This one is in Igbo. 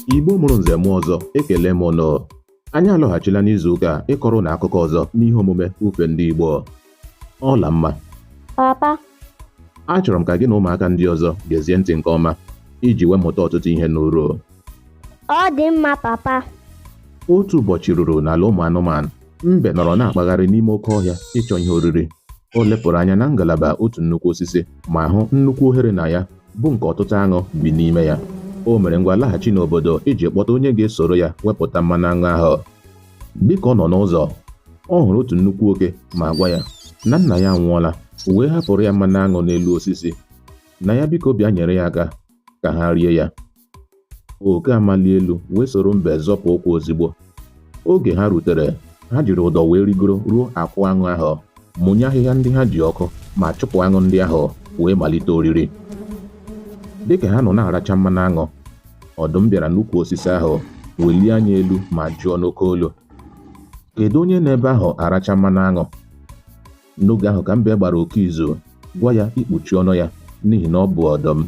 Igbo mụrụ nze mụọ ọzọ, ekele m ụnụ. Anyị alọghachila n'izu ụka a ịkọrọ ụnụ akụkọ ọzọ n'ihe omume Ufe Ndị Igbo. Ọlamma, Papa, achọrọ m ka gị na ụmụaka ndị ọzọ gezie ntị nke ọma iji wee mụta ọtụtụ ihe n'uru. Ọ dị mma, papa. Otu ụbọchị ruru n'ala ụmụ anụmanụ, mbe nọrọ na-akpagharị n'ime oke ọhịa ịchọ ihe oriri. O lepụrụ anya na ngalaba otu nnukwu osisi ma hụ nnukwu ohere na ya bụ nke ọtụtụ aṅụ bi n'ime ya. O mere ngwa laghachi n'obodo iji kpọta onye ga-esoro ya wepụta mmanụ aṅụ ahụ. Dịka ọ nọ n'ụzọ, ọ hụrụ otu nnukwu oke ma gwa ya na nna ya anwụọla wee hapụrụ ya mmanụ aṅụ n'elu osisi na ya biko bịa nyere ya aka ka ha rie ya. Oke amalie elu wee soro mbe zọpụ ụkwụ ozigbo. Oge ha rutere, ha jiri ụdọ wee rigoro ruo akwụ aṅụ ahụ, mụnye ahịhịa ndị ha ji ọkụ ma chụpụ aṅụ ndị ahụ wee malite oriri. Dịka ha nọ na-aracha mmanụ aṅụ, ọdụm bịara n'ukwu osisi ahụ welie anya elu ma jụọ n'oke olu, "Kedu onye nọ ebe ahụ aracha mmanụ aṅụ?" N'oge ahụ ka mbe gbara oke izu gwa ya ikpuchi ọnụ ya n'ihi na ọ bụ ọdụm.